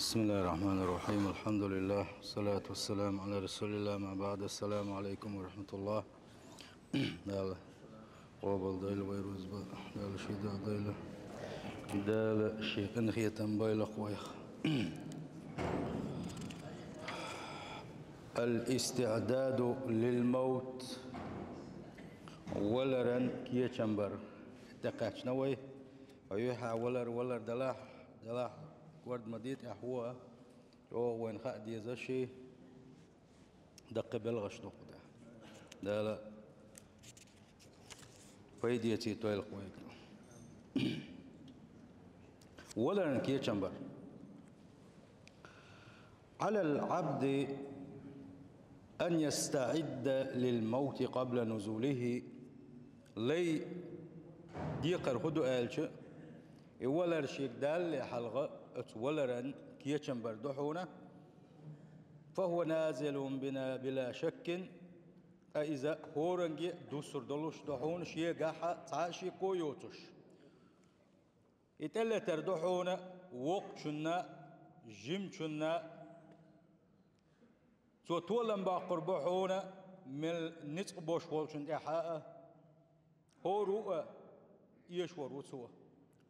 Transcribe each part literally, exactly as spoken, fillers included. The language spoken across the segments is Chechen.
بسم الله الرحمن الرحيم. الحمد لله، والصلاة والسلام على رسول الله. ما بعد، السلام عليكم ورحمة الله. Дала къобалдойла вай рузба, Дала ший дуӀа дойла. Дала ший къинхетам бойла вайх. الاستعداد للموت. Валаран кечам бар. ТӀакхаьчна вай. Хьо юхьа валар, валар далахь, далахь, корда ма де тӀехь вуа. ЧӀогӀа вайна хаа деза ший. Даккхий белхаш ду-кх тӀехь. Дала пайдеца тойлакх вайга. Валаран кечам бар. على العبد أن يستعد للموت قبل نزوله. Лай декхар хӀу ду аьлча, и валар шийга далале хьалха, оцу валаран кечам бар ду хьуна. فهو نازل بنا بلا شك. Ткъа иза хӀоранге а дуссур долуш ду хьуна, шегахь цхьа а шеко йоцуш. И тӀелетар ду хьуна воккхачунна, жимачунна. Цо толам боккхур бу хьуна мел ницкъ бош волчун тӀехьа а. ХӀора а эшор ву цо.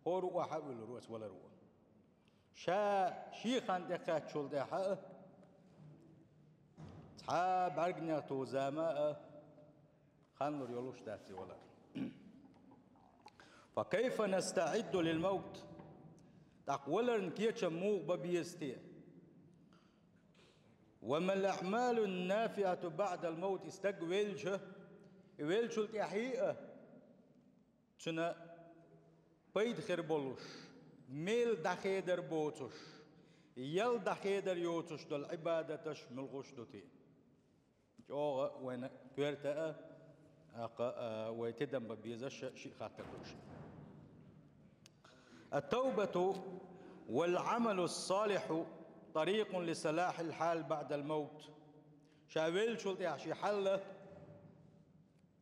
ХӀора а хьа а вуьллур ву аса валар ву. Ша ший хан тӀекхаьччул тӀехьа а, цхьа бӀаьрганех ту зама а, хан лур йолуш дац и валар. فكيف نستعد للموت؟ ТӀаккха валарна кечам муха бан беза те? وما الأعمال النافعة بعد الموت؟ И стаг велча, и велчул тӀаьхьа а, цуьнан пайда хир болуш, мел дӀахедар боцуш, ял дӀахедар йоцуш долу Ӏибадаташ муьлхуш ду те? ЧӀогӀа вайна коьрта а, аккха, а, вай тидам бан безаш шиъ хаттар ду шиъ. التوبة والعمل الصالح طريق لصلاح الحال بعد الموت. Ша веллачул тӀехьа шен хьал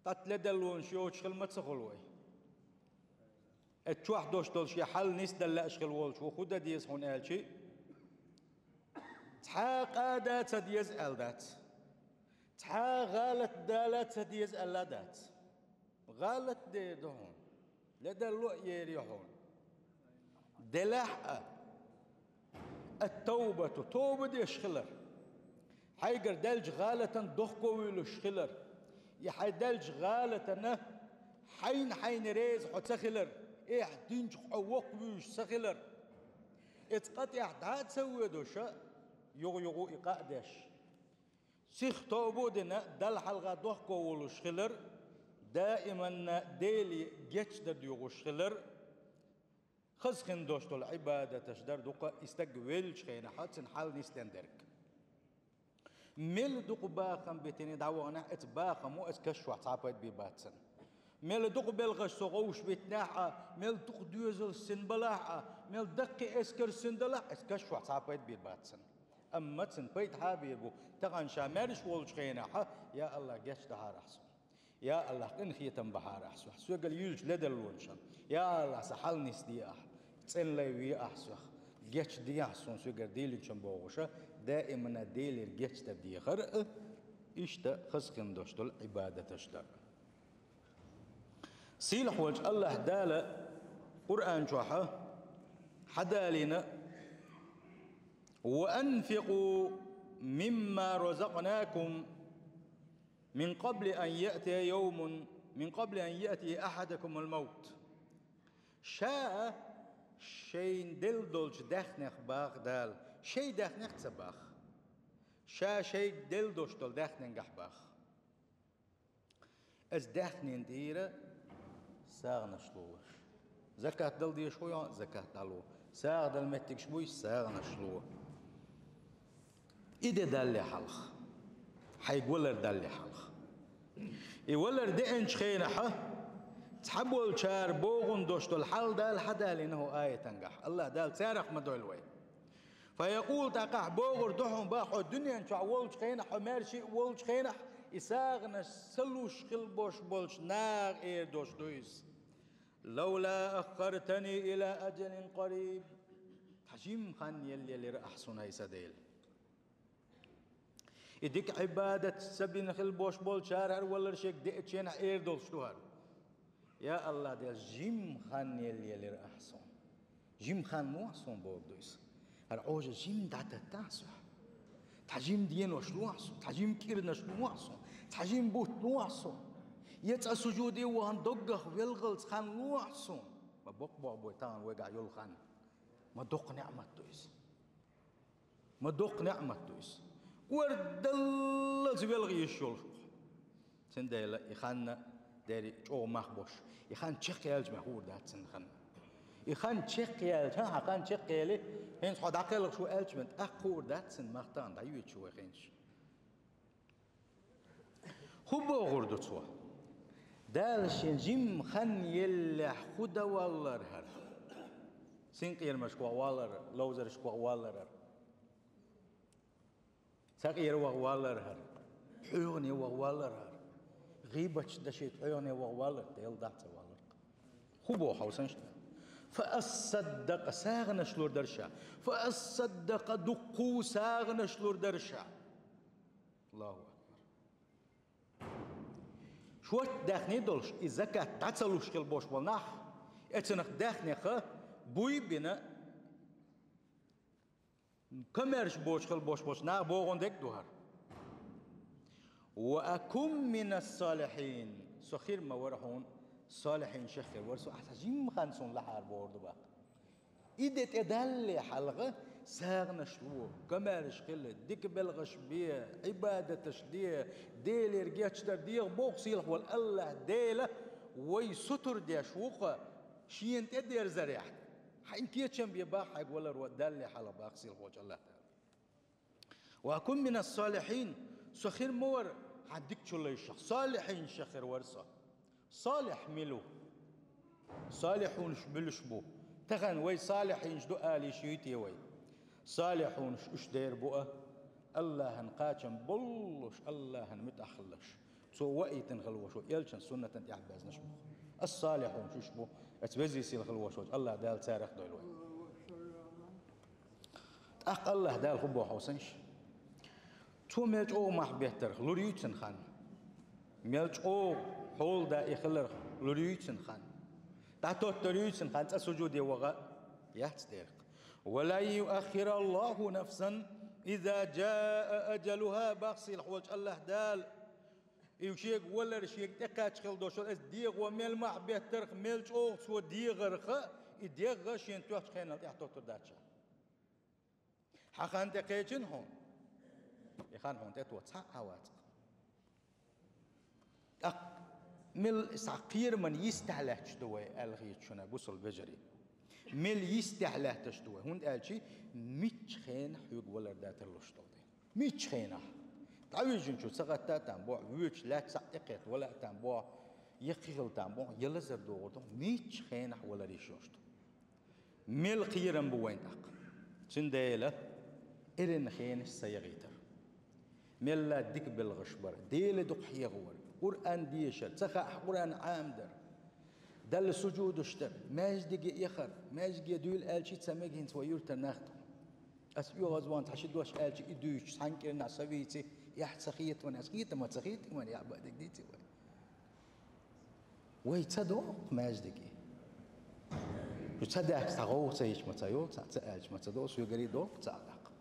тӀатта ледарлонаш йоцуш хила ма ца хуьлу вай. Эцу чохь долуш долу шен хьал нисдала лаьаш хила волчо хӀун дан деза хьуна аьлчи, цхьа а къа а дан ца деза аьлла дац. Цхьа а гӀалат дала ца деза аьлла дац. ГӀалат дер ду хьуна. Ледарло а ер ю хьуна. Делахь а, ат-тавбату, тоба деш хилар. Хьайгара даьллачу гӀалатан дохковуьйлуш хилар. И хьайн даьллачу гӀалатана хьайна-хьайна реза хьо ца хилар, эхь динчух хьо воккхавуьйш ца хилар. Эца къа тӀехь дӀа а ца воьдуша, югӀу-югӀу и къа а деш. Сих тоба а дина, Далла хьалха дохковуьйлуш хилар, даиманна Деле гечдар дуьйгӀуш хилар, хаза хин долуш долу Ӏибадаташ дар дукха и стаг веллачу хенахь цуьнан хьал нисден дерг. Мел дукха бахам битина дӀаваханехь, эца бахамо эца каш чохь цхьа а пайда бийр бац цуьнан. Мел дукха белхаш цо гӀовш битинехь а, мел дукха доьзалш цуьнан балахь а, мел даккхий эскар цуьнан далахь а, эца каш чохь цхьа а пайда бийр бац цуьнан. Амма цуьнан пайда хьан бийр бу, тахана ша маьрша волчу хенахь, я АллахӀ, гечдахьара ахь суна. Я АллахӀ, къинхетам бахьара ахь сох, соьгара юьллучу ледарлонашна. Я АллахӀ, сан хьал нисде ахь, цӀена лай ве ахь сох, гечде ахь суна соьгара дийлинчун бохуша, даимана Делера гечдар дехар а, иштта хаза хин долуш долу Ӏибадаташ дар. Сийлахь волчу АллахӀ Дала Къуръан чохь хьадалийна: وأنفقوا مما رزقناكم من قبل أن يأتي يوم، من قبل أن يأتي أحدكم الموت. Ша шайна делла долчу даьхнех баха Дала, шайн даьхнех ца баха. Ша шайга делла долуш долу даьхненгахь баха. Эца даьхнина тӀера сагӀанаш лолаш. Закат дала дезаш хӀу йо, закат дӀало. СагӀа дала меттигаш буй, сагӀанаш ло. И де далле хьалха. Хьайга валар далле хьалха. И валар деанчу хенахьа, цхьаболчара богӀун долуш долу хьал Дала хьадалийна хӀу аятангахь. АллахӀ Дала царах ма дойла вай. فيقول, тӀаккха ахь богӀур ду хьуна бах, хьо дуьнен чохь волчу хенахь, хьо маьрший а волчу хенахь, и сагӀанаш ца луш хила бош болчу наха эр дош ду иза: لولا أخرتني إلى أجل قريب. Жим хан еллелира ахь суна, хӀай са Дела. И дика Ӏибадат ца бина хила бош болчара хӀара валар шега деача хенахь эр долуш ду хӀара: «Я АллахӀ Дела, жим хан еллелира ахь суна. Жим хан лохьа суна», — бохург ду иза. ХӀара Ӏожалла жим дӀататтахь сохь. Цхьа жим денош лохьа суна, цхьа жим кӀирнаш лохьа суна, цхьа жим бутт лохьа суна. Я цкъа сужуде вахана доггах велхалц хан лохьа суна. Ма боккха боху бой тахана вайгахь йолу хан. Ма доккха неӀмат ду иза. Ма доккха неӀмат ду иза. Кхоьрдаллалц велха йиш йолуш ву. Цундела и хан дерриг чӀогӀа мах беш. И хан чекхъяьлча мах хуур дац цуьнан хан. И хан чекхъяьлча, хьан хан чекхъели, хӀинца хьо дӀакхелхаш ву аьлча, ман тӀаккха хуур дац цуьнан мах тахана дӀайоьдуш вай хӀинца. ХӀун бохур ду цо? Дала шен жим хан еллехь хӀун дан валлара хӀара? Синкъерамашкахь валлара, ловзаршкахь валлара хӀара? Цхьа къера ваха валлара хӀара? Хьоьгане ваха валлара хӀара? ГӀийбаташ дашийта хьоьгане ваха валлара? Делан дуьхьа ца валлара. ХӀун боху хьовсанаш ду? Фа ас саддакъа, сагӀанаш лур дара ша. Фа ас саддакъа, дуккха сагӀанаш лур дара ша. Аллаху акбар. Шорта даьхни долуш, и закат дӀа ца луш хила бош болу нах, эцунах даьхнех буй бина, комаьрша боцуш хила бош болчу нах богӀун дерг ду хӀара. «Ва акун минас салихин». Со хир ма вара хьуна салихинашах хир вара со, ахьа жим хан суна лахьара бохур ду баккха. И де тӀедалле хьалха сагӀанаш ло, комаьрша хила, дика белхаш бе, Ӏибадаташ де, Делера гечдар деха боху сийлахь волу АллахӀ Дела вай сутур деш ву-кха шена тӀедерзарехь. Хьайн кечам бе баккха хьайга валар ван далле хьалха баккха сийлахь волчу АллахӀ Дала. «Ва акун минас салихин», со хир ма вара хьан дикачу лайшах, салихинашах хир вара со. Салихь мила ву? Салихьунаш муьлш бу? Тахана вай салихьинаш ду ала йиш юй те вай? Салихьунаш уьш дер бу а, АллахӀан кхачам боллуш, АллахӀан муьтӀахь хилалаш. Цо ваийтина хила вош ву, элчан суннатан тӀехь баьзнаш бу. Ас-салихьунаш уьш бу, эцу везий сийлахь хила вош волчу АллахӀ Дала царах дойла вай. ТӀаккха АллахӀ Дала хӀун боху хьовсанаш? Цо мел чӀогӀа мах беттарх лур юй цуьнан хан? Мел чӀогӀа хьоладаьӀа хиларх лур юй цуьнан хан? ДӀатоттур юй цуьнан хан цкъа сужуде ваха? Яц дерг. «Ва лан юаххираллаху нафсан иза жаа ажалуха», боху сийлахь волчу АллахӀ Дала. И шега валар шега тӀекхача хила дош, аса дегӀо мел мах беттарх, мел чӀогӀа цо дегӀарх, и дегӀ шена тоьхначу хенал тӀехь тоттур дац ша. Хьан хан тӀекхечина хьуна? И хан хьуна тӀетоха цхьа а вац-кх. ТӀаккха мел схьа кхераман йистехь лаьтташ ду вай, аьлла хета шуна, бусалба вежарий. Мел йистехь лаьтташ ду вай, хӀунда аьлча мичча хенахь хьоьга валар датар луш долу дела. Мичча хенахь? ДӀавижначу ца гӀатта а там боху, воьдуш лаьцна схьа тӀекхетта вала а там боху, я кхин хила там боху, я лазар догӀур ду, мичча хенахь валар йиш йолуш ду. Мел кхерам бу вайн тӀаккха. Цундела эрна хенаш ца яхийтар. Мелла дика белхаш бар, Дела дукха хьехавар, Къуръан дешар, ца хаахь Къуръан Ӏамадар, Далла сужудаш дар, маьждиге эхар, маьждиге дуьйла аьлчи ца мега хӀинца вай юьртара нах ду. Ас оьгӀазвахана цхьа ши дош аьлчи и дуьйцуш, цхьаьна кӀирнахь са вийци, эхь ца хетаван, ас хетама ца хетаван, яхь бадиг дийци вай. Вай ца доху маьждиге. Шу ца даьхкича цхьа гӀовгӀа ца йича ма ца йолу цхьа, ца аьлча ма ца долу, соьгарий доху ца а даккха.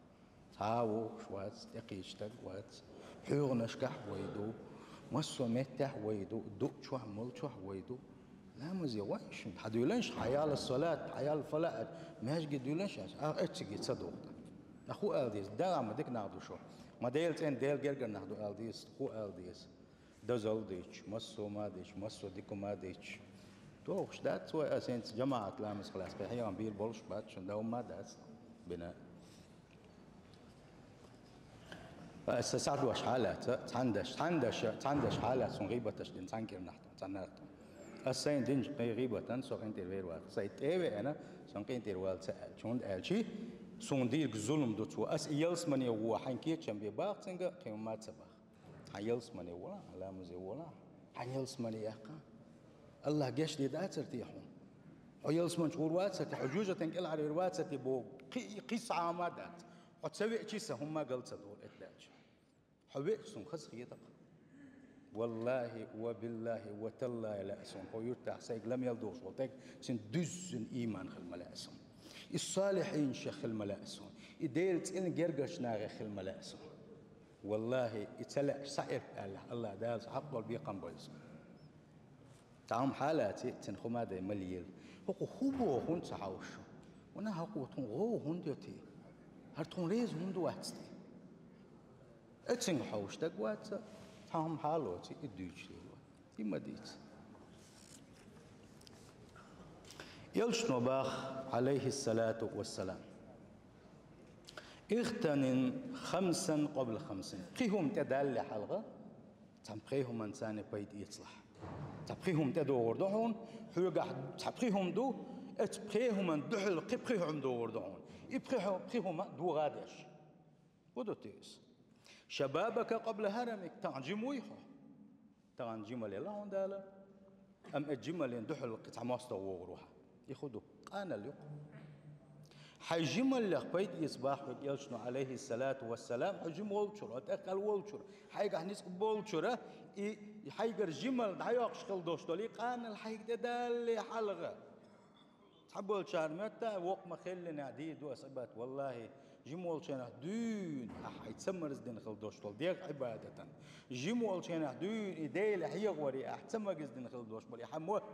Цхьа а вогӀуш вац, тӀекхийча стаг вац. ХьоьгӀанашкахь вай ду, массо а меттехь вай ду, дуъ чохь, мала чохь вай ду. Ламазе вайшимта, хьан дуьйланаш, хьан яла салат, хьан яла фала а, маьждиге дуьйланаш, а эцциге ца доху. Аху ала деза, дагӀа ма дика нах ду шу. Ма Делан цӀен Делан гергара нах ду ала деза, ху ала деза. Дозалла дийча, массо а ма дийча, массо а дика ма дийча. Дохуш дац вай аса хӀинца жамаӀат ламаз хилац, кхин хьехам бийр болуш бац шуна, дов ма дац бина. Аса схьадош хьалаца, цхьандаш, цхьандаш, цхьандаш хьалаца, цун гӀийбаташ дина, цхьан кӀирнахь тун, цхьан нах тун. Аса сайн динчу кхин гӀийбатан со къинтӀера вер вац. Сайн тӀе а веана, сон къинтӀера вала ца аьлча. ХӀунда аьлчи, суна дийриг зулам ду цо. Аса и ялсмане вон, хьайн кечам бе баха цинга, кхин ма ца баха. Хьан ялсмане волахь, хьан ламазе волахь, хьан ялсмане яьккха. Аллах гечде дацара те хьуна? Хьо ялсманчу гӀур вацати, хьо жоьжахатин кӀелхьарвер вацати боху, кхин, кхин цхьа а хӀума дац. Хьо ца веача, сан хӀумма а гал ца долу, эт даьлча. Хьо веача, суна хаза хетакх. Валлахи, ва биллахи, ва таллахи, лаьа суна, хьо юьртахь сайга ламел долуш волу таг, цуьнан дуьззина ийман хила ма лаьа суна. И салихьинашех хила ма лаьа суна. И Делан цӀена гергарчу нахех хила ма лаьа суна. Валлахи, и ца лаьа, схьаэппа аьлла, Аллах Дала сан хьакъ долу бекхам бойла суна. Цхьа хӀума хьалаций, цуьнан хӀума дай ма лела. ХӀокхо хӀун боху хӀунда ца хьовшу? Вана хӀокхо тхуна гӀовгӀа хӀунда йо те? ХӀара тхуна реза хӀунда вац те? Эцинга хьовш дагвац, цхьа хӀума хьалоций, и дуьйцуш лело. И ма дийца. Элчано баха, Ӏалайхиссалату вассалам: «Ихтаним хамсан къабла хамсин». Пхи хӀума тӀедалле хьалха, цхьана пхи хӀуманна царна пайда эцалахь. Цхьа пхи хӀума тӀедогӀур ду хьуна, хьоьгахь цхьа пхи хӀума ду, эцу пхи хӀуманна дуьхьал кхин пхи хӀума догӀур ду хьуна. И пхи хӀу-, пхи хӀума догӀа деш. ХӀун ду те иза? «Шабабака къабла харамик», тахана жима вуй хьо? Тахана жималла елла хьуна Дала. Амма и жималлин дуьхьал кхин цхьа мостагӀа вогӀур ву хьан. И хӀун ду? Къаналла ю-кх. Хьайн жималлех пайда эца боху хьоьга Элчано, Ӏалайхиссалату вассалам, хьо жима волчуьра, хьо тӀекхел волчуьра, хьайгахь ницкъ болчуьра, и хьайгара жималла дӀайоккхуш хила долуш долу и къаналла хьайга тӀедалле хьалха. Цхьаболчарна моьтту, воккха ма-хиллинехь дийр ду аса Ӏибадат. Валлахи, жима волчу хенахь дуьйна ахь хьайн ца марздина хила долуш долу дегӀ Ӏибадатан. Жима волчу хенахь дуьйна и Дела хьехаваре ахь ца марздина хила долуш болу и хьан мотт.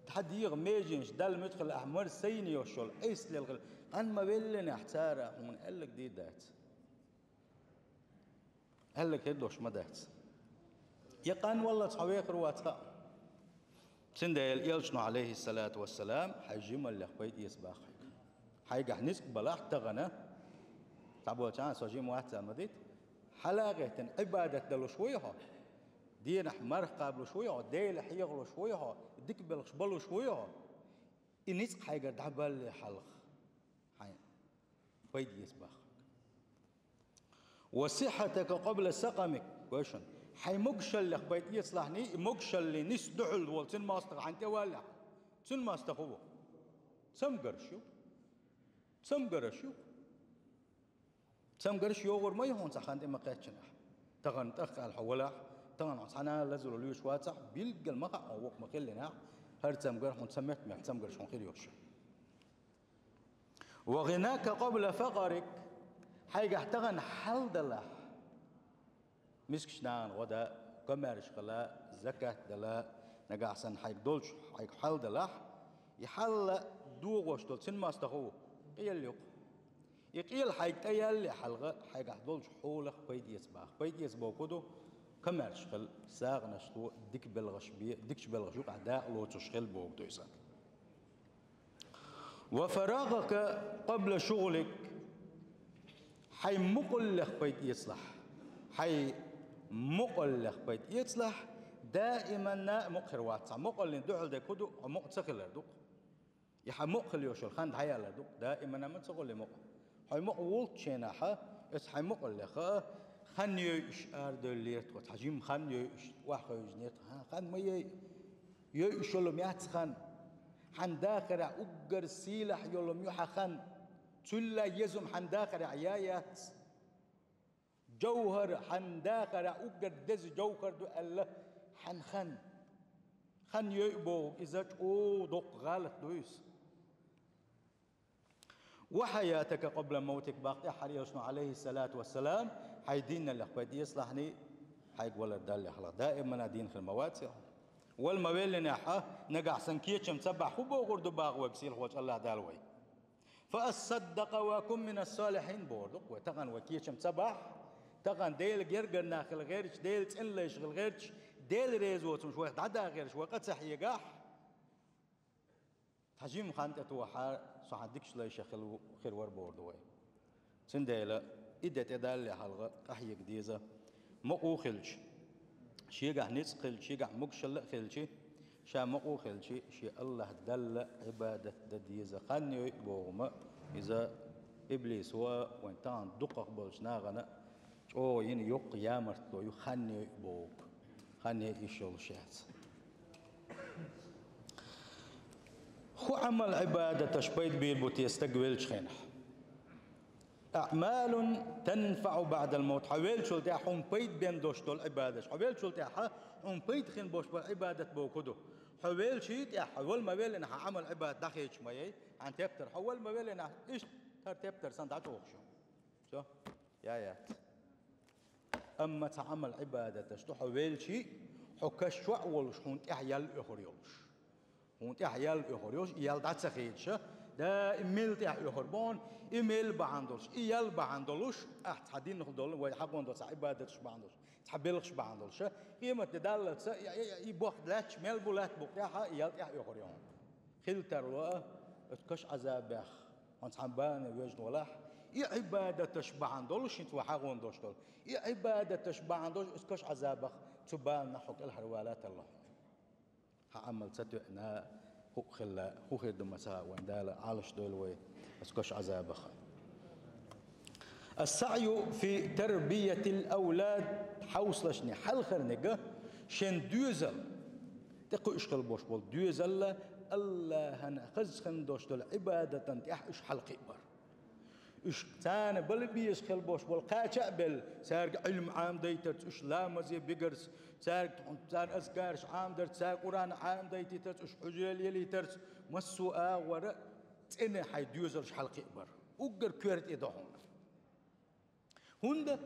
Тхан дегӀан меженаш Далла муьтӀахь хила ахь марз сайна йолуш йолу, айса лелла хила. Къан ма-веллинехь цара хьуна аьлларг дийр дац. Аьлларг хир долуш ма дац. Я къан валлалц хьо вехар вац хаьа. Цундела Элчано, Ӏалайхиссалату вассалам, хьайн жималлех пайда эца боху хьоьга. Хьайгахь ницкъ балахь тахана, цхьаболчарна со жима вац аьлла ма дийта, хьала а гӀеттина Ӏибадат далуш вуй хьо, дийнахь марха кхаблуш вуй хьо, Дела хьехалуш вуй хьо, дика белхаш балуш вуй хьо, и ницкъ хьайгара дӀабалле хьалха хьайн пайда эца боху. «Ва сиххьатака къабла сакъамик», гой шуна. Хьайн могушаллех пайда эцалахьний, и могушаллин нис дуьхьал волу цуьнан мостагӀа хьайна тӀеваллехь. Цуьнан мостагӀа хӀун ву? Цамгарш ю. Цамгарш ю. Цамгарш йогӀур ма ю хьуна цхьа хан тӀе ма кхаьччинехь. Тахана тӀаккха аьлла хьо валахь, тахана хьо цхьана а лазало лоьцуш вацахь, билггал ма хаьа хьуна воккха ма-хиллинехь, хӀара цамгар хьуна ца моьтту мех цамгарш хьуна хир йолуш. «Ва гӀинака къабла факъарик», хьайгахь тахана хьал далахь, мискачу нахана гӀо дан, комаьрша хила, закат дала, нагахь санна хьайга долчу хьайга хьал далахь, и хьал догӀуш долу цуьнан мостагӀа хӀун ву? Къелла ю-кх. И къелла хьайга тӀеялле хьалха, хьайгахь долчу хьолах пайда эца боху. Пайда эца бохург хӀун ду? Комаьрша хила, сагӀанаш то, дика белхаш бе, дикачу белхаш юкъахь дакъа лоцуш хила бохург ду иза. «Ва фарагӀака къабла шугӀлик», хьайн мукъаллех пайда эцалахь. Хьайн мукъаллех пайда эцалахь, даиманна мукъа хир вац. Цхьа мукъаллин дуьхьал дерг хӀун ду, хьо мукъа ца хилар ду-кх. И хьан мукъа хила йолуш йолу хан дӀаяьллар ду-кх, даиманна ма ца хуьлу и мукъа. Хьайн мукъа волчу хенахь, оцу хьайн мукъаллех хан йойуш арадевллера тхо, цхьа жима хан йойуш, охьахевшинера тхо. ХӀан, хан ма йойу. Йойуш йолу-м яц хан. Хьан дахарехь уггар сийлахь йолу-м ю хьан хан. Цул а еза-м хьан дахарехь я яц. Жовхар, хьан дахарехь уггар деза жовхар ду аьлла хьан хан. Хан йойу бохург иза чӀогӀа доккха гӀалат ду иза. «Ва хьаятака къабла мавтик», боху тӀаьххьара Элчано, Ӏалайхиссалату вассалам, хьайн динналлех пайда эцалахьний, хьайга валар далле хьалха. Даиманна дийна хир ма вац хьо. Вала ма-веллинехь, нагахь санна кечам ца бахь, хӀун бохур ду боху вайга сийлахьчу Аллах Дала вай? «Фа саддакъ ва кун мина ссалихьин», бохур ду-кх вай. Тахана вай кечам ца бахь, тахана Делан гергара нах хила гӀерташ, Делан цӀена лайш хила гӀерташ, Дела реза воцурш вайх дӀадан гӀерташ вай къа ца хьегахь, цхьа жима хан тӀетохьара, со хьан дикачу лайшех хила ву-, хир вара бохур ду вай. Цундела и де тӀедалле хьалха къахьега деза. Мукъа ву хилча, шегахь ницкъ хилча, шегахь могушалла а хилча, ша мукъа ву хилча, шен Аллах Далла Ӏибадат дан деза. Хан йойу боху-м иза иблисо вайн тахана дукхах болчу нахана чӀогӀа йина йоккха ямартло ю, хан йойу бохург. Хан йойуш йолуш яц. ХӀун Ӏамал-Ӏибадаташ пайда бийр бу те стаг велчу хенахь? أعمال تنفع بعد الموت. Хьо веллачул тӀаьхьа хьуна пайда бен долуш долу Ӏибадаташ. Хьо веллачул тӀаьхьа хьуна пайда хин болуш болу Ӏибадат бохург ду. Хьо веллачий тӀаьхьа, хьо вала ма веллина, хьан Ӏамал-Ӏибадат дӀахецаш ма яй, хьан тептар, хьо вала ма веллина, иштта хӀара тептар санна дӀачӀогӀуш ю. Всё, я яц. Амма цхьа Ӏамал-Ӏибадаташ ду, хьо веллачий, хьо каш чохь а волуш, хьуна тӀаьхьа ял оьхур йолуш. Хьуна тӀаьхьа ял оьхур йолуш, и ял дӀа ца хецаш, даим мел тӀаьхьа оьхур бу хьуна, и мел бахьана долуш, и ял бахьана долуш, ахь цхьа динах долу, вай хьахош долу цхьа Ӏибадаташ бахьана долуш, цхьа белхаш бахьана долуш, къематде даллалц, и, и, и боху лаьтташ мел бу латта букъ тӀехь, и ял тӀаьхьа оьхур ю хьуна. Хила тарло а, оцу каш Ӏазабех хьуна цхьана бана вежна валахь, и Ӏибадаташ бахьана долуш, хӀинца вай хьахош долуш долу, и Ӏибадаташ бахьана долуш, оцу каш Ӏазабах цу баланах хьо кӀелхьарвала тарло хьуна. Хьан Ӏамал ца тоьъна, хӀуъа хилла, хӀун хир ду ма ца хаьа вайн, Дала Ӏалашдойла вай оцу каш Ӏазабах. السعي في تربية الأولاد. Хьовсалашна хьалхарниг шен доьзал, тӀекхуьуш хила болуш болу доьзал, Аллахьан хаза хин долуш долу Ӏибадатан тӀехь уьш хьалакхиабар. Уьш царна бала безаш хила болуш болу кхача а белла, цаьрга Ӏилма Ӏамадайтарца, уьш ламазе бигарца, цаьрга, царна азкараш Ӏамадарца, цаьрга Къуръан Ӏамадайтийтарца, уьш хьуьжарел ялийтарца, массо а агӀора цӀена хьайн доьзалш хьалакхиабар. Уггар коьрта и ду хьуна. ХӀунда?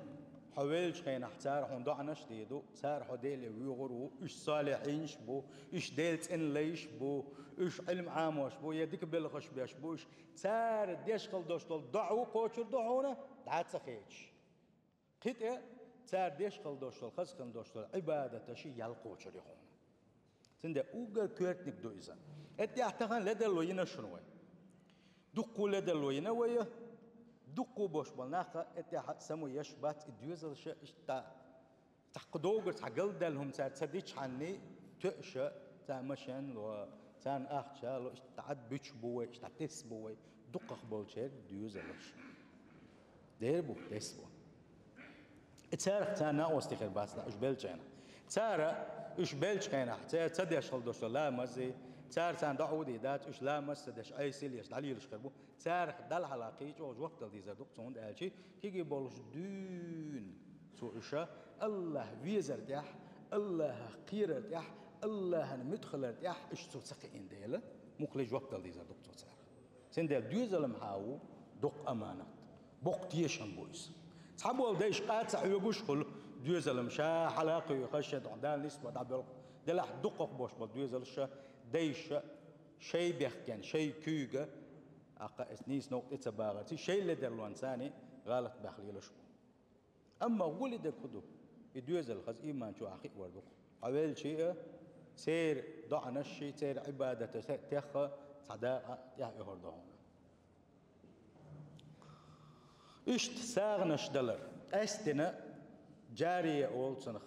Хьо веллачу хенахь цара хьуна доӀанаш а дийр ду, цара хьо Деле воьгӀур ву, уьш солихьинаш а бу, уьш Делан цӀена лайш а бу, уьш Ӏилма Ӏамош а бу, я дика белхаш а беш а бу уьш. Цара деш хила долуш долу доӀа а кхочур ду хьуна, дӀа а ца хецаш. КхидӀа цара деш хила долуш долу, хаза хила долуш долу Ӏибадаташ а ял кхочур ю хьуна. Цундела уггар коьртаниг ду иза. Эттехь тахана ледарло йина шуна вай. Дуккха ледарло йина вай, дуккха болуш болу нах а эттехь а самаеш бац, и доьзалша иштта тӀаккха доггара цхьа галдаьлла хӀума цара ца дичхьанний, тоьуша, царна машен а ло, царна ахча а ло, иштта дӀа буьтуш бу вай, иштта тесна бу вай, дукхах болчеран доьзалаш. Дера бу, тесна бу. И царах царна накъостий хир бац, уьш беллачу хенахь. Цара уьш беллачу хенахь, цара ца деш хила долуш долу ламаз а, цара царна доӀа а дийр дац, уьш ламаз а ца деш, Ӏесаллаш дӀалелаш хир бу. Царах Далла хьалха кхин чӀогӀа жоп дала дезар ду-кх цунна, аьлча, кегий болуш дуьйна цо уьш Аллахь везар тӀехь, Аллахьах кхерар тӀехь, Аллахьан муьтӀахь хилар тӀехь уьш цо ца кхиийна дела, муххале жоп дала дезар ду-кх цо царах. Цундела доьзал ма хьа ву доккха аманат, боккха тешам бу иза. Цхьаболу дайша къа ца хьоьгуш а хуьлу, доьзал ма ша хьалакхуьйху, шен духьа Дала нисбан дӀабоьлху, делахь дукхах болуш болу доьзалша, дайша шай бехкенна, шай куьйга, аккха эс нийса новкъа тӀе ца багӀарций, шай ледарлонца царна гӀалат баьхна лелаш бу. Амма гӀоли дерг хӀун ду? И доьзал хаза ийман чохь хиавар ду-кх. Хьо веллачий а, церан доӀанаш а, церан Ӏибадаташ а техха цхьа дакъа тӀехь оьхур ду хьуна. Иштта сагӀанаш далар, къаьсттина, жария олу цунах,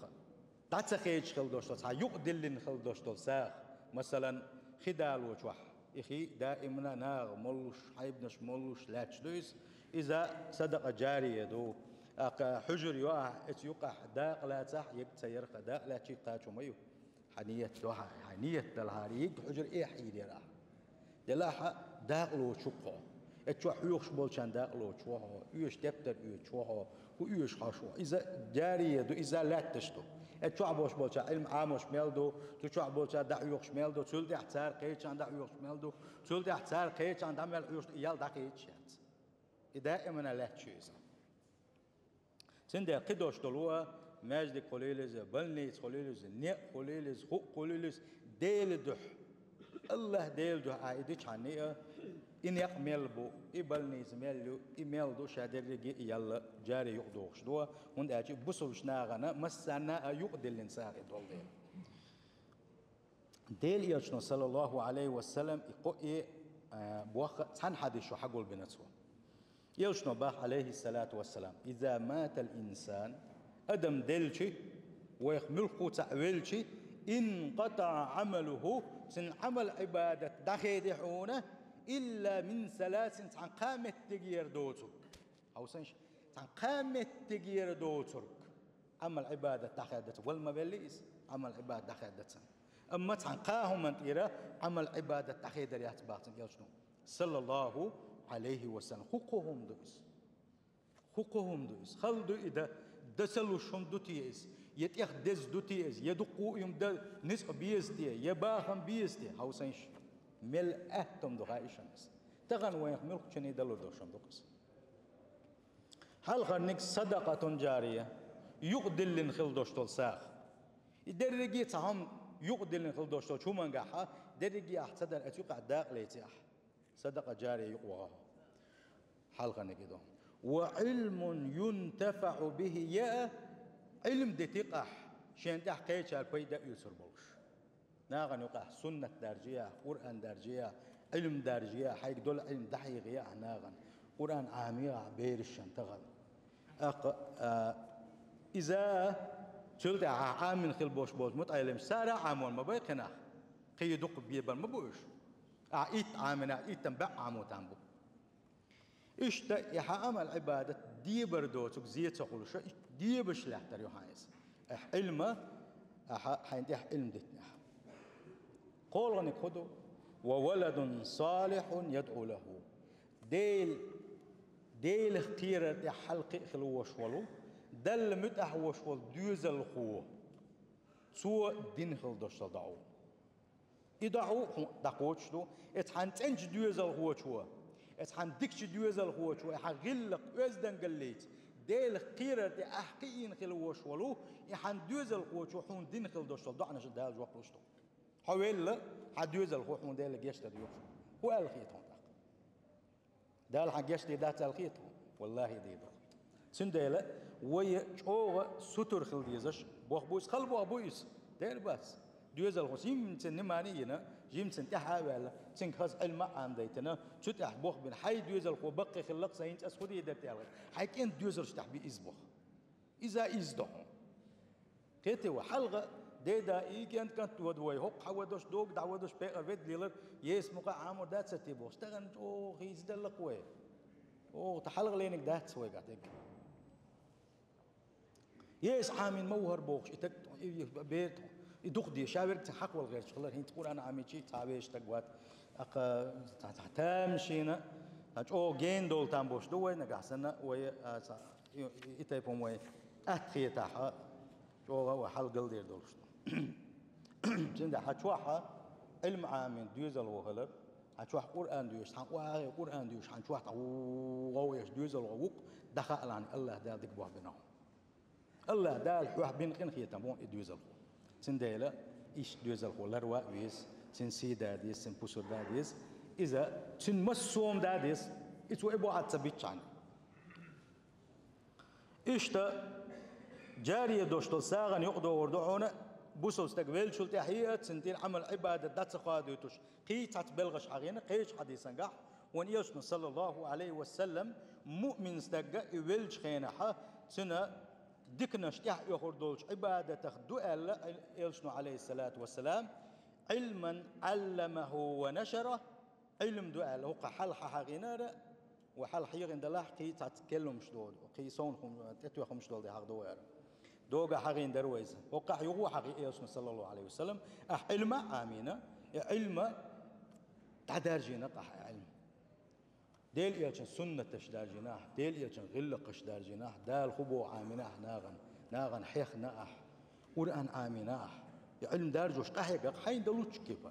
дӀа ца хецаш хила долуш долу, цхьа юкъа диллина хила долуш долу сагӀа, масалан, хи далочохь, и хи даимна нагӀа моллуш, хьайбанаш моллуш лаьтташ ду иза, иза садакъа жария ду. Аккха хьуьжар йо ахь, эца юкъахь дакъа лацахь, ерг ца ярх а, дакъа лаьттачий кхачо ма ю. Хьан ниет до хьан, хьан ниет далахьара, ерг хьуьжар эхь йийр яра ахь. Делахь а дакъа лоцуш ву-кх хьо. Эцу чохь хьоьхуш болчарна дакъа лоцуш ву хьо, оьшу тептар оьцуш ву хьо, хӀун оьшу хьожуш ву хьо. Иза жария ду, иза лаьтташ ду. Эцу чохь болуш болчарна Ӏилма Ӏамош мел ду, цу чохь болчарна дӀахьоьхуш мел ду, цул тӀаьхьа цара кхечарна дӀахьоьхуш мел ду, цул тӀаьхьа цара кхечарна дӀа мел хьоьхуш ду, и ял дӀакхеташ яц. И даимана лаьтташ ю иза. Цундела кхидолуш долу а, маьждиг хуьлийла иза, больница хуьлийла иза, некъ хуьлийла иза, хӀуъа хуьлийла иза, Делан дуьхьа, Аллахь Делан дуьхьа ахь и дичхьанний а, и некъ мел бу, и больница мел ю, и мел ду, ша дерриге а и ял а жари юкъадохуш ду, хӀунда аьлча и бусулба нахана массарна а юкъадиллина сагӀа долу дела. Делан Элчано, саллаллаху Ӏалайхи ва саллам, и кхо и, а, боху цхьана хьадисо хьагулбина цо. Элчано боху, Ӏалайхи салату ва салам: «Иза матал инсан», адам делчи, вайх муьлхха цхьаъ велчи, «инкъатаӀа Ӏамалуху», цуьнан Ӏамал-Ӏибадат дӀахеди хьуна, «илла мин саласин», цхьана кхаа меттигера доцург. Хьовсийша, цхьана кхаа меттигера доцург. Ӏамал-Ӏибадат дӀахаьдда цунна. Вала ма велли иза, Ӏамал-Ӏибадат дӀахаьдда цунна. Амма цхьан кхаа хӀуман тӀера Ӏамал-Ӏибадат дӀахедар яц боху цуьнан элчано, саллаллаху Ӏалайхи ва саллам. ХӀун кхо хӀума ду иза? ХӀун кхо хӀума ду иза? Хала ду и дан, дан ца луш хӀума ду те иза? Я тӀех деза ду те иза? Я дуккха а юм дан ницкъ беза те? Я бахам беза те? Хьовсийша, мел аьтту хӀума ду хаьий шуна иза. Тахана вайх муьлххачунна далур долуш хӀума ду иза. Хьалхарниг садакъатун жария, юкъадиллина хила долуш долу сагӀа. И дерриге а цхьа хӀума юкъадиллина хила долуш долчу хӀумангахь, дерриге а ахь ца дара, оцу юкъахь дакъа леци ахь. Садакъа жария юкъа вахахь. Хьалхарниг и ду. Ва Ӏилмун юнтафаӀу бихи, я Ӏилма дитина ахь, шен тӀехь кхечара пайда а оьцур болуш. Нахана юкъахь суннат даржаяхь, Къуръан даржаяхь, Ӏилма даржаяхь, хьайга долу Ӏилма дӀахьехаяхь нахана, Къуръан Ӏамаяхь берашна тахана. ТӀаккха, а, иза, цул тӀаьхьа Ӏамийна хила болуш болчу мутаӀеллимаш, цара а Ӏамор ма бай кхин нах, кхин дукха бебар ма бу уьш. Ахь итт Ӏамийна, иттан бӀе Ӏамо там бу. Иштта и хьан Ӏамал-Ӏибадат дебар доцург зе ца хуьлуш, иштта дебаш лаьттар ю хьан иза. Ахь Ӏилма, ахьа хьайна тӀехь Ӏилма дитинехь. КхоалгӀаниг хӀун ду? Ва валадун салихьун ядӀу лаху. Дел-, Делах кхерар тӀехь хьалакхиа хила вош волу, Далла муьтӀахь вош волу доьзалхо, цо дина хила долуш долу доӀа. И доӀа хьуна дӀакхочуш ду, эца хьан цӀеначу доьзалхочо, эца хьан дикачу доьзалхочо, и хьан гӀиллакх оьздангаллица, Делах кхерар тӀе ахь кхиийна хила вош волу, и хьан доьзалхочо хьуна дина хила долуш долу доӀанашна Дала жоп луш ду. Хьо велла, хьан доьзалхо хьуна Делан гечдар доьхуш. ХӀун аьлла хета хьуна тӀаккха? Дала хьан гечдийр дац аьлла хета хьуна? Валлахи, дийр ду. Цундела вай чӀогӀа сутара хила дезаш, бох бу иза, хала бох бу иза, дера бац. Доьзалхо жимма цуьнан внимание а йина, жимма цуьнан тӀаьхьа а ваьлла, цуьнга хаза Ӏилма а Ӏамадайтина, цу тӀехь бох бина, хьайн доьзалхо баккхий хиллакх, сан хӀинца ас хӀун дийр дара те аьлла, хьайн кӀентан доьзалш тӀехь би иза бох. Иза, иза ду хьуна. Кхетий вай, хьалха деда и кӀент-кӀант доду вай, хӀокху хьан вадош, дога дӀавадош, пекъар ведда лелар, еса мукъа Ӏамор дац те бохуш, тахана чӀогӀа хийца деллакх вай. ЧӀогӀа та хьалха лениг дац вайгахь дерг. Еса Ӏамийна ма ву хӀара бохуш, и таг, и, и бер, и дукха де, ша верг цхьа хьакхавала гӀерташ хилар, хӀинца Къуръан Ӏамийча цхьа вешан стаг вац. ТӀаккха цхьа, цхьа, цхьа тамашийна, цхьа чӀогӀа гена долу там бохуш ду вайнагахь санна, вай, а, цхьа, и, и, и тайпа хӀума вай атта хетахь, чӀогӀа а вай хьалгалдер долуш ду. Цундела хьан чохь Ӏилма Ӏамийна доьзалхо хилар, хьан чохь Къуръан доьшуш, хьан охьа Къуръан доьшуш, хьан чохь тӀе ву-, гӀовгӀа еш доьзалхо ву-кх, дӀахаалахь, АллахӀ Дала дика бохь бина хьуна. АллахӀ Дала хьох бина къинхетам бу и доьзалхо. Цундела иштта доьзалхо ларва а веза, цуьнан сий да деза, цуьнан пусар да деза. Иза цуьнан массо а хӀума да деза. Иза вай бохьа ца биччхьана. Иштта, жария долуш долу сагӀана юкъадогӀур ду хьуна, бусалба стаг веллачул тӀаьхьа а, цуьнан тӀера Ӏамал-Ӏибадат дӀа ца хоадуьйтуш, кхин цхьацца белхаш хьахийна, кхечу хьадисангахь, вайн элчано, саллаллаху Ӏалайхи ва саллам, муъмин стагга и веллачу хенахьа, цуьнан диканаш тӀаьхьа оьхур долчу Ӏибадатах ду аьлла, элчано, Ӏалайхиссалату вассалам, Ӏилман Ӏалламаху ва нашара, Ӏилма ду аьлла, хӀокху хьалха хьахийна ара, ва хьалха хьехийна далахь, кхин цхьацца керланаш долу, кхин совнаха хӀума, тӀетоьхна хӀумаш долу де хьахдо вара. Дога хьахийна дара вайза. ХӀокхахь юха хьахийна элчано, саллаллаху Ӏалайхи ва саллам, ахь Ӏилма а Ӏамийна, и Ӏилма дӀадаржийна-кх ахь, и Ӏилма. Делан элчан суннаташ даржийна ахь, Делан элчан гӀиллакхаш даржийна ахь, Дала хӀун боху Ӏамийна ахь нахана, нахана хьехна ахь, Къуръан Ӏамийна ахь. И Ӏилма даржош къахьегна-кх хьайна дан луччу кепа.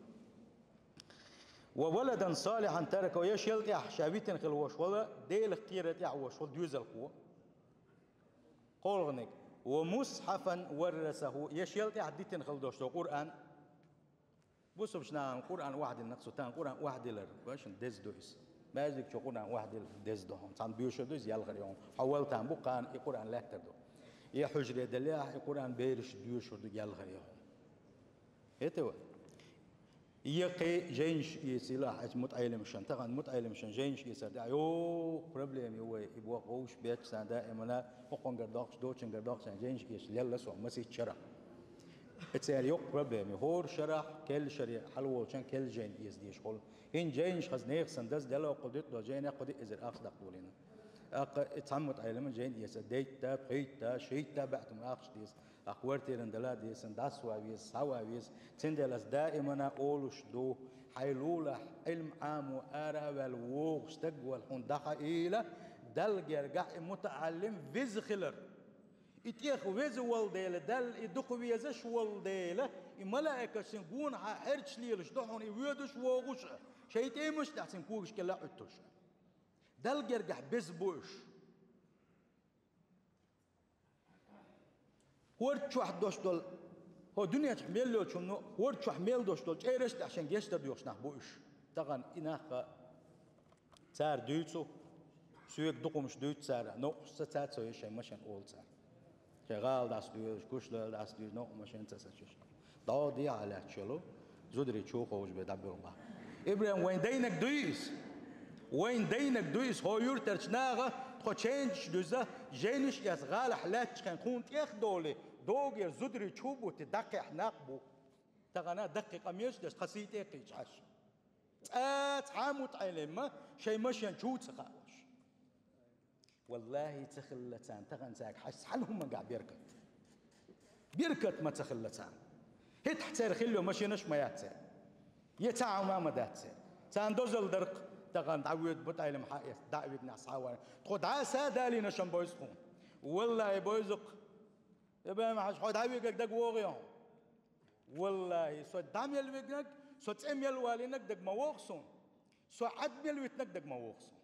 Ва валадан салихьан тарака, я шел тӀехь ша витина хила вош волу, Делах кхерар тӀехь вош волу доьзалхо. КхоалгӀаниг. Ва мусхьафан варрасаху, я шел тӀехь дитина хила дош долу Къуръан. Бусалбачу нахана Къуръан охьадиллина-кх цо, тахана Къуръан охьадиллар, вайшинна деза ду иза. Маьждиг чу Къуръан охьадилла деза ду хьуна. Цхьана доьшур ду иза, ялхара я хьуна. Хьо вала там бу, кхана и Къуръан лаьттар ду. Я хьуьжаре даллехь, и Къуръан бераш доьшур ду, ялхара я хьуна. ХӀета вай? Я кхин жайнаш эцийла ахь, хьайца мутаӀеллимашна, тахана мутаӀеллимашна жайнаш эцар де, йо, проблема ю вай, и боху вовшах бетташ царна даимана, хӀокхунгара доккхуш, доцунгара доккхуш, царна жайнаш эцаш лелла со масийтта шарахь. И церан йоккха проблема ю. ХӀора шарахь, керла шаре хьалаволчун керла жайна эца дезаш хуьлу. ХӀинца жайнаш хаза нехан санна даза делла, кху дитт долу жайнех кху диъ эзар ахча даккхадолийна. ТӀаккха и цхьамма мутаӀеллиман жайна эца дейтта, пхийтта, шийтта баьӀтум ахча деза. А квартиран дала деза, дӀасавала веза, схьавала веза. Цундела ас даимана олуш ду, хьайн лулахь, Ӏилма Ӏамо ара а ваьлла вогӀуш стаг вала хьуна дӀахаийла, Далла гергахь и мутаӀалим веза хилар. И тӀех веза волу дела, Далла и дукха везаш волу дела, и малаикаш цуьнан гонахьа хьерчаш лелаш ду хьуна и воьдуш а, вогӀуш а, шайн тӀемаш а тӀехь цуьнан когаш кӀела а Ӏуьттуш а. Далла гергахь беза бу уьш. ХӀорда чохь долуш долу, хӀо дуьнен чохь мел йолчунна, хӀорда чохь мел долуш долу чӀераш а тӀехь шайн гечдар доьхуш нах бу уьш. Тахана и нах а цара дуьйцу, соьга дукха хӀумнаш дуьйцу цара, новкъахь ца цаьрца шайн машен олу цара. Шайн гӀала дӀасадоьлуш, кушлойла дӀасадоьлуш, новкъа машен ца сацуш. ДӀо дехьа лаьтташ йолу зударий чу ховш бен дӀабуьлху бах. ИбрахӀим, вайн дайнаг дуй иза? Вайн дайнаг дуй иза, хӀо юьртарчу наха тхо ченчаш дуьза, жайнаш а эцна гӀалахь лаьтташ хен тхуна тӀех а долий, догера зударий чу бутий, дӀакхехь нах бу. Тахана даккхий къамелаш деш тхан сий тӀе а кхийча хьаьжча. Цкъа цхьа а мутаӀеллим шайн машен чу ца хаалуш. Валлахи, ца хилла царна тахана цаьрга хьаьжча цхьана хӀуманехь беркат. Беркат ма ца хилла царна. ХӀетахь церан хилла йолу машенаш а ма яц церан. Я цхьа хӀума а ма дац церан. Царна дозалла дара-кх тахана дӀавоьду мутаӀеллим хьаэца, дӀа а вигна схьа а ван. Тхо дӀаса а далийна шайн бойза тхуна. Валлахи, бойзу-кх. Я бен хьажа, хьо дӀавигнарг дага вогӀий хьуна? Валлахи, со дӀа мел вигнарг, со цӀе мел валийнарг дага ма вогӀу суна. Со Ӏад мел витинарг дага ма вогӀу суна.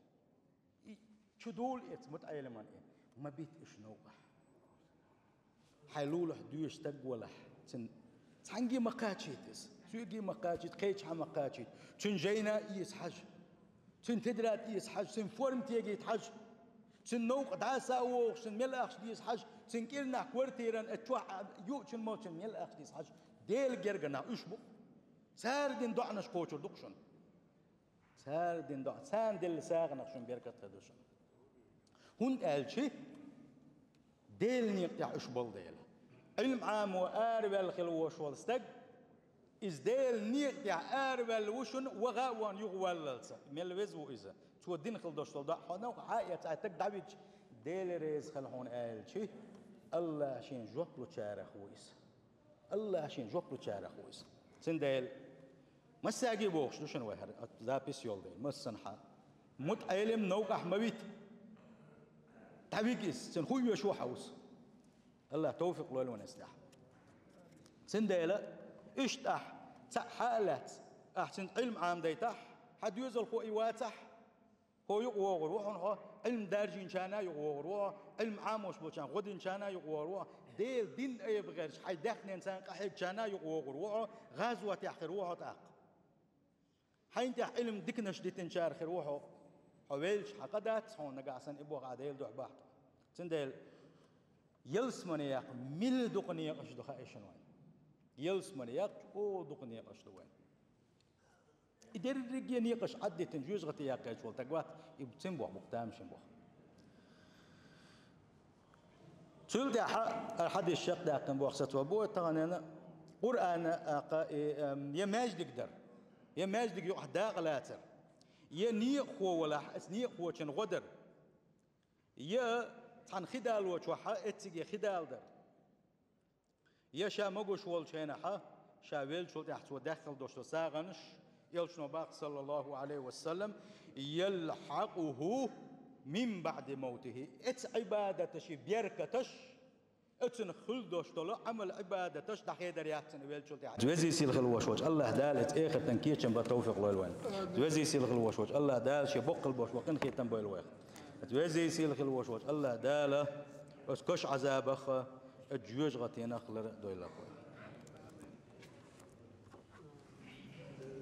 И чу дуьллу эца мутаӀеллиман и, ма бита уьш новкъахь. Хьайн лулахь доьшуш стаг валахь, цуьнан цхьаьнгге ма кхачийта иза, соьгге ма кхачийта, кхечахьа ма кхачийта. Цуьнан жайна а эца хьажа. Цуьнан тетрадь эца хьажа, цуьнан форма тегийта хьажа. Цуьнан новкъа дӀаса а вогӀуш, цуьнан мел ахча деза хьажа, цуьнан кӀирнахь квартиран, а чохь а юучун, молчун мел ахча деза хьажа. Делан гергара нах уьш бу. Цара дина доӀанаш кхочур ду-кх шуна. Цара дина доӀа, царна делла сагӀанах шуна беркат хир ду шуна. ХӀунда аьлча Делан некъа тӀехь уьш болу дела. Ӏилма Ӏамо араваьлла хила волуш волу стаг, иза Делан некъа тӀехь араваьлла ву шуна, ваха а вахана юхаваллалца. Мел веза ву иза. Цо дина хила долуш долу доӀа хьо новкъахь а эцна, цхьа стаг дӀавигча, Дела реза хила хьуна аьлча, АллахӀа шена жоп лучарах ву иза. АллахӀа шена жоп лучарах ву иза. Цундела массаьрга а бохуш ду шуна вай хӀара, запись йолу дела, массанхьа. МутаӀеллим новкъахь ма вита. ДӀавига иза, цуьнан хӀун оьшу хьовса. АллахӀа тавфикъ лойла вайна эцнехь. Цундела, иштта ахь цхьаъ хьа а лаьцна, ахь цуьнца Ӏилма Ӏамадайтахь, хьан доьзалхо и вацахь, хӀо юкъа вогӀур ву хьуна хьо, Ӏилма даржийначарна а юкъа вогӀур ву хьо, Ӏилма Ӏамош болчарна гӀо динчарна а юкъа вогӀур ву хьо, Делан дин айба гӀерташ хьайн даьхнина царна къахьегначарна а юкъа вогӀур ву хьо, гӀазотехь хир ву хьо тӀаккха. Хьайна тӀехь Ӏилма диканаш дитинчара хир ву хьо. Хьо велча хьан къа дац хьуна, нагахь санна и боху ахь Делан дуьхьа бахьа. Цундела ялсамане яккха мила дукха некъаш ду хаьа шуна вайн. Ялсамане яккха чӀогӀа дукха некъаш ду вайн. И дерриге некъаш Ӏаддитина жоьжахате яккхийча волу стаг вац, и цуьнан боху бу-кх, тамашийна боху. Цул тӀаьхьа хьадис шакъ даьккхина боху сацо бу таханена, Къуръана аккха и, эм, я маьждиг дар, я маьждиг юкъахь дакъа лацар, я некъахо валахь, аса некъахочун гӀо дар, я цхьана хи далочохь эцциге хи дала дар. Я ша могуш волчу хенахьа, ша веллачул тӀаьхьа цо даьхна долуш долу сагӀанаш, элчано боху, саллаллаху Ӏалайхи ва саллам, «Ялхьакъуху мин баъди мавтихи». Эцу Ӏибадаташи беркаташ, оцунах хуьлу долуш долу Ӏамал-Ӏибадаташ дӀахедар яц цунна веллачул тӀаьхьа. Везий сийлахь хила волуш волчу АллахӀ Дала эцу эхартан кечам бан тавфикъ лойла вайна. Везий сийла хила волуш волчу АллахӀ Дала шен боккхал болуш бан къинхетам бойла вайх. Везий сийла хила волуш волчу АллахӀ Дала оцу кошан Ӏазабах а, оцу жоьжахатенах а лар а дойла вайх.